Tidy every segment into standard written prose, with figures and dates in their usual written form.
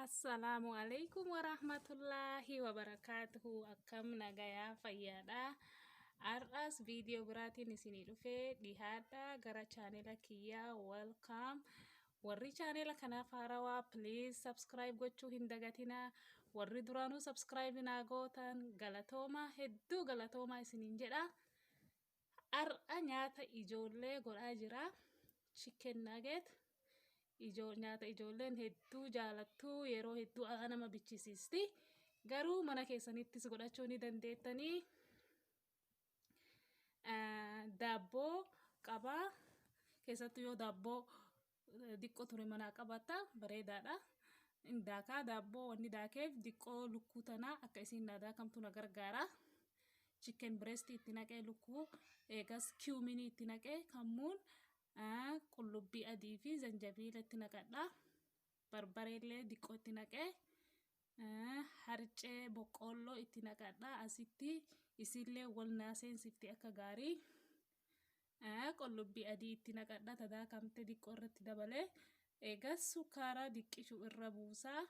Assalaamu alaikum warahmatullaahi wabarakaatuhu. Akkam nagayaa, fayyaadha? Har'as viidiyoo biraatiin isinii dhufee dhihaadha. Gara chaanela kiyyaa welcome. Warri chaanela kanaaf haarawaa, please subscribe gochuu hin dagatinaa. Warri duraanuu subscribe naa gootan, galatooma, hedduu galatoomaa isiniin jedha. Har'a nyaata ijoollee godhaa jira, chicken nugget. Nyaata ijoolleen hedduu jaalattu, yeroo hedduu alaa nama bichisiisti. Garuu mana keessanittis godhachuu ni dandeettanii. Daabboo qabaa. Keessattuu yoo daabboo diqqoo ture manaa qabatta, bareedaadha. Daakaa daabboo wanni daakeef diqqoo lukkuu tanaa akka isiin na daakamtu na gargaara. Chicken breast itti naqee, lukkuu, eegas cuminii itti naqee, kammuun, qullubbii adii fi zanjabiila itti naqadha. Barbareellee diqqoo itti naqee, harcee boqqoolloo itti naqadha. Asitti isillee wal naa seensifti akka gaarii. Qullubbii adii itti naqadha, tadaakamte diqqoo irratti dabalee. Eegas sukkaara diqqishu irra buusaa.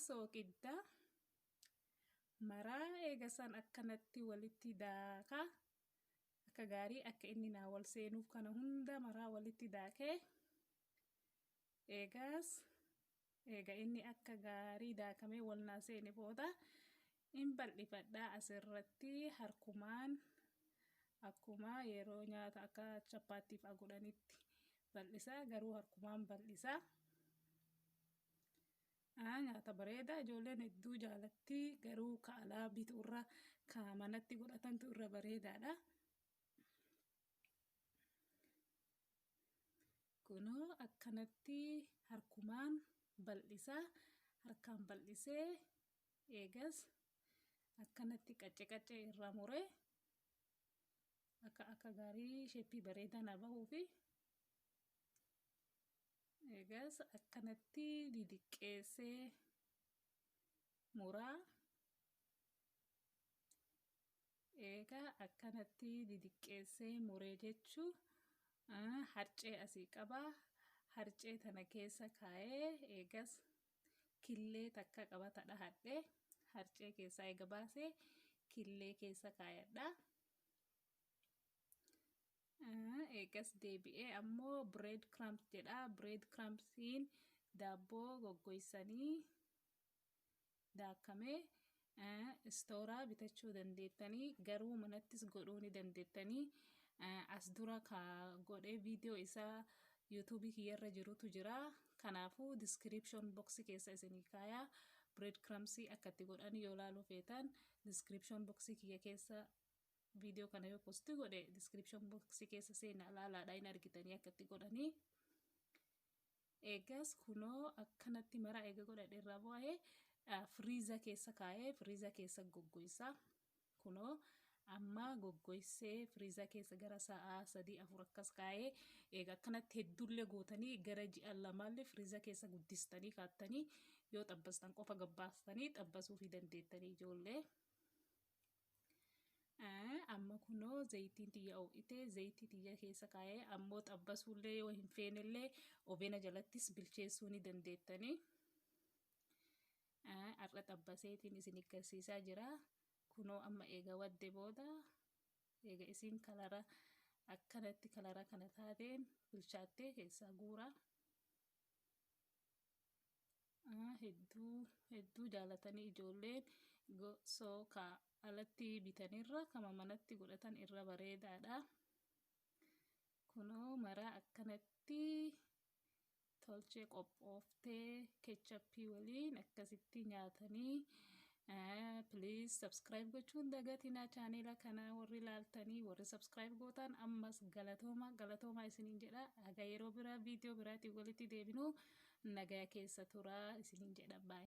Sooqidda maraa eegasan akkanatti walitti daakaa. Akka gaarii akka inni naa wal seenuuf kana hunda maraa walitti daakee, eegas eega inni akka gaarii daakamee wal naa seene booda in bal'ifadhaa. Asirratti harkumaan akkuma yeroo nyaata akka chappaattiif godhanitti bal'isaa, garuu harkumaan bal'isaa. Nyaata bareedaa ijoolleen hedduu jaalatti, garuu ka alaa bitu irra ka manatti godhatantu irra bareedaadha. Kunoo akkanatti harkumaan bal'isaa, harkaan bal'isee, eegas akkanatti qacce qaccee irraa muree akka gaarii shape bareedaa na bahuu fi eegas akkanatti didiqqeessee muraa. Eegaa akkanatti didiqqeessee muree jechuu, harcee asii qabaa, harcee tana keessa kaayee, eegas killee takka qabata dhahadhee, harcee keessaa eega baasee killee keessa kaayadha. Eegas deebi'ee ammoo bread crumbs jedha. Bread crumbsiin daabboo goggoysanii daakamee istooraa bitachuu dandeettanii, garuu manattis godhuu ni dandeettanii. As dura ka godhee viidiyoo isaa YouTubeii kiyyarra jirutu jira. Kanaafuu description box keessa isinii kaayaa. Bread crumbsii akka itti godhan yoo laaluu feetan, description box kiyya keessa, viidiyoo kana yoo post godhe, description box keessa seenaa laalaadha, hin argitanii akka itti godhanii. Eegas kunoo akkanatti maraa eega godhadhe irraa bu'ee freezer keessa kaayee freezer keessa goggoysa. Kunoo amma goggoysee freezer keessa gara sa'aa 3, 4 akkas kaayee, eega akkanatti hedduullee gootanii gara ji'a 2llee freezer keessa guddistanii kaattanii, yoo xabbastan qofa gabbaastanii xabbasuu fi dandeettanii ijoollee. Amma kunoo zayitiin xiyya ho'itee, zayitii xiyya keessa kaayee, ammoo xabbasuullee yoo hin feenellee ovena jalattis bilcheessuu ni dandeettanii. Har'a xabbaseetiin isin agarsiisaa jira. Kunoo amma eega wadde booda, eega isin color akkanatti color kana taateen bilchaattee keessaa guuraa. Hedduu hedduu jaalatanii ijoolleen. Soo ka alatti bitanirra kama manatti godhatan irra bareedaadha. Kunoo maraa akkanatti tolchee qophooftee ketchupii waliin akkasitti nyaatanii. Please subscribe gochuun dagatinaa chaanela kana. Warri ilaaltanii, warri subscribe gootan, ammas galatooma, galatoomaa isiniin jedha. Haga yeroo biraa viidiyoo biraatiin walitti deebinu, nagaya keessa turaa isiniin jedha. Baay'ee.